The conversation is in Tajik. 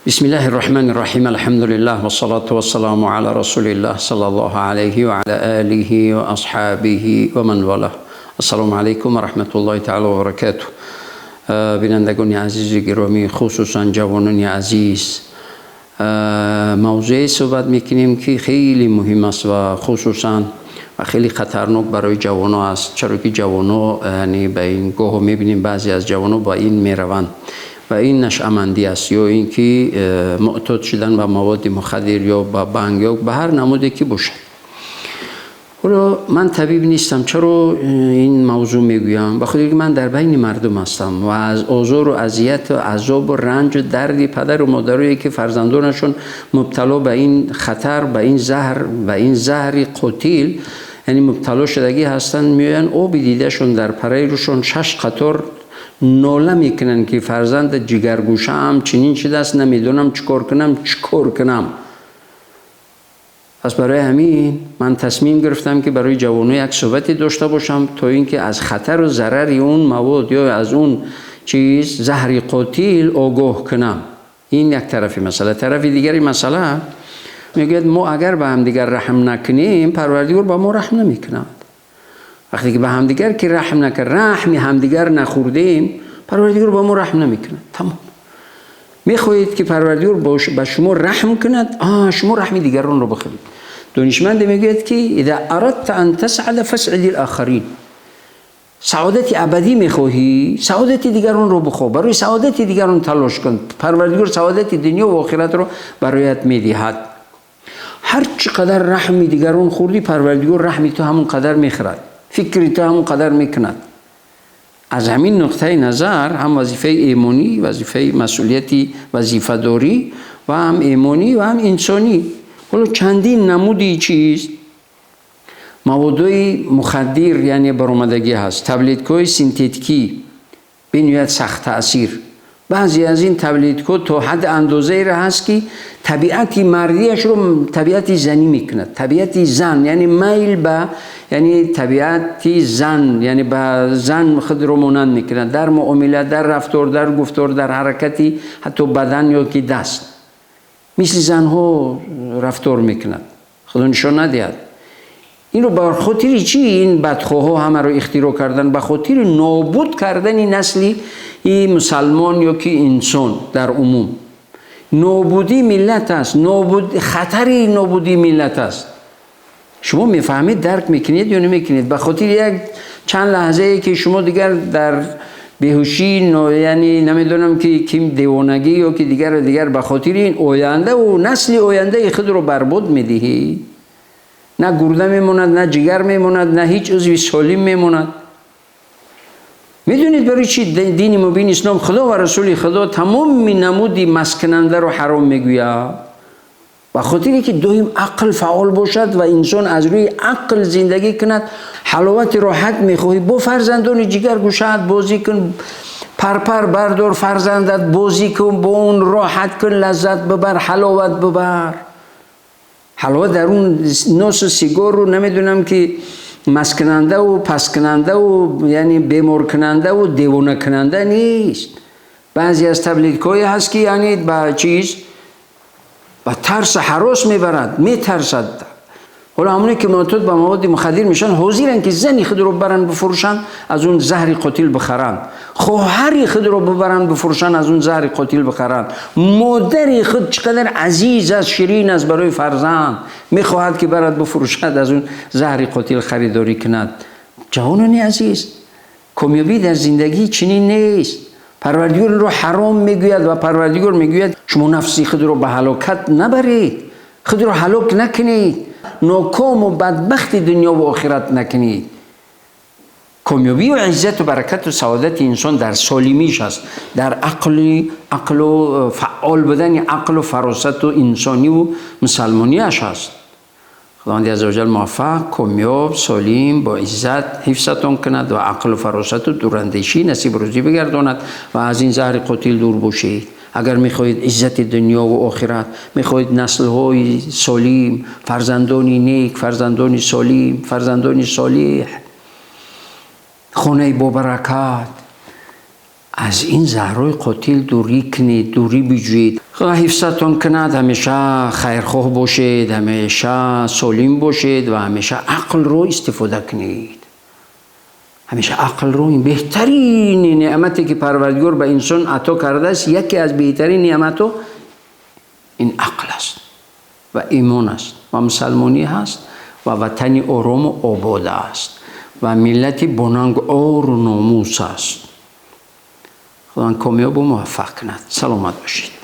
بسم الله الرحمن الرحيم، الحمد لله والصلاة والسلام على رسول الله صلى الله عليه وعلى آله وأصحابه ومن والاه. السلام عليكم ورحمة الله تعالى وبركاته. Бинандагони азизу гиромӣ, хусусан ҷавонони азиз, мавзӯе суҳбат мекунем, ки хеле муҳим аст ва хусусан ва хеле хатарнок барои ҷавоно аст, чаро ки ҷавоно, яъне, ба ин гоҳо мебинем, баъзе аз ҷавоно ба ин мераванд ва ин нашъамандӣ аст ё ин ки муътод шудан ба маводи мухаддир ё ба банг ё ба ҳар намуде ки бошад. Ҳоло ман табиб нестам. Чаро ин мавзӯъ мегӯям? Ба хотире ки ман дар байни мардум ҳастам ва аз озору азияту азобу ранҷу дарди падару модарое, ки фарзандонашон мубтало ба ин хатар, ба ин заҳр, ба ин заҳри қотил, яъне мубтало шудагӣ ҳастанд, меоянд, оби дидашон дар параи рӯшон шаш қатор, нола мекунанд, ки фарзанда ҷигаргӯшаам чунин шудааст, намедонам чӣ кор кунам, чӣ кор кунам. Пас барои ҳамин ман тасмим гирифтам, ки барои ҷавоно як суҳбате дошта бошам, то ин ки аз хатару зарари он мавод ё аз он чиз, заҳри қотил, огоҳ кунам. Ин як тарафи масъала. Тарафи дигари масъала мегӯяд: мо агар ба ҳамдигар раҳм накунем, Парвардигор ба мо раҳм намекунад. Вақте ки ба ҳамдигар ки раҳм накард, раҳми ҳамдигар нахӯрдем, Парвардигор ба мо раҳм намекунад. Тамом. Мехоҳед, ки Парвардигор ба шумо раҳм кунад, шумо раҳми дигаронро бихӯред. Донишманде мегӯяд, ки إذا أردت أن تسعد فأسعد الآخرين. Саодати абадӣ мехоҳӣ, саодати дигаронро бихоҳ, барои саодати дигарон талош кун, Парвардигор саодати дунё ва охиратро бароят медиҳад. Ҳар чӣ қадар раҳми дигарон хӯрдӣ, Парвардигор раҳми ту ҳамон қадар мехӯрад, фикри ту ҳамон қадар мекунад. Аз ҳамин нуқтаи назар ҳам вазифаи эмонӣ, вазифаи масъулияти вазифадорӣ ва ҳам эмонӣ ва ҳам инсонӣ. Ҳоло чандин намуди чиз, маводҳои мухаддир, яъне баромадагӣ ҳаст, таблеткаҳои синтетикӣ бениҳоят сахт таъсир. Баъзе аз ин таблеткҳо то ҳад андозаеро ҳаст, ки табиати мардиашро табиати занӣ мекунад, табиати зан, яъне майл ба, яъне табиати зан, яъне ба зан худро монанд мекунад дар муомила, дар рафтор, дар гуфтор, дар ҳаракати ҳатто бадан ё ки даст, мисли занҳо рафтор мекунад. Худо нишон надиҳад. Инро ба хотири чӣ ин бадхоҳҳо ҳамаро ихтироъ кардан? Ба хотири нобуд кардани насли и мусалмон ё ки инсон дар умум. Нобудии миллат аст, хатари нобудии миллат аст. Шумо мефаҳмед, дарк мекунед ё намекунед? Ба хотири як чанд лаҳзае, ки шумо дигар дар беҳушӣ, яъне намедонам ки ким, девонагӣ ё ки дигару дигар, ба хотири ин ояндаву насли ояндаи худро барбод медиҳӣ. На гурда мемонад, на ҷигар мемонад, на ҳеҷ узви солим мемонад. Медонед, барои чи дини мубини ислом, Худо ва расули Худо тамоми намуди масткунандаро ҳаром мегӯяд? Ба хотире ки доим ақл фаъол бошад ва инсон аз рӯи ақл зиндагӣ кунад. Ҳаловати роҳат мехоҳӣ, бо фарзандони ҷигар гӯшаат бозӣ кун, парпар бардор фарзандат, бозӣ кун бо он, роҳат кун, лаззат бибар, ҳаловат бибар. Ҳаловат дар он носу сигору, намедонам ки, масткунандаву пасткунандаву, яъне беморкунандаву девонакунанда нест. Баъзе аз таблеткҳое ҳаст, ки яъне ба чиз, ба тарсу ҳарос мебарад, метарсад. Ҳоло ҳамоне ки муътод ба маводи мухаддир мешаванд, ҳозиранд, ки зани худро баранд, бифурӯшанд, аз он заҳри қотил бихаранд, хоҳари худро бибаранд, бифурӯшанд, аз он заҳри қотил бихаранд. Модари худ чӣ қадар азиз аст, ширин аст барои фарзанд, мехоҳад, ки барад, бифурӯшад, аз он заҳри қотил харидорӣ кунад. Ҷавонони азиз, комёбӣ дар зиндагӣ чунин нест. Парвардигор инро ҳаром мегӯяд ва Парвардигор мегӯяд: шумо нафси худро ба ҳалокат набаред, худро ҳалок накунед, нокому бадбахти дунёву охират накунед. Комёбию иззату баракату саодати инсон дар солимиш аст, дар ақли, ақлу фаъол будани ақлу фаросату инсониву мусалмонияш аст. Худованди аззаваҷал муваффақ, комёб, солим, бо иззат ҳифзатон кунад ва ақлу фаросату дурандешӣ насиб рӯзӣ бигардонад ва аз ин заҳри қотил дур бошед. Агар мехоҳед иззати дунёву охират, мехоҳед наслҳои солим, фарзандони нек, фарзандони солим, фарзандони солиҳ, хонаи бобаракат. Аз ин заҳрҳои қотил дурӣ кунед, дурӣ биҷӯед. Худо ҳифзатон кунад, ҳамеша хайрхоҳ бошед, ҳамеша солим бошед ва ҳамеша ақлро истифода кунед. Ҳамеша ақлро, ин беҳтарин неъмате ки Парвардигор ба инсон ато кардааст, яке аз беҳтарин неъматҳо ин ақл аст ва имон аст ва мусулмонӣ ҳаст ва ватани ором ва обод аст ва миллати бонангу номус аст. Худованд комёб ва муваффақ кунад. Саломат бошед.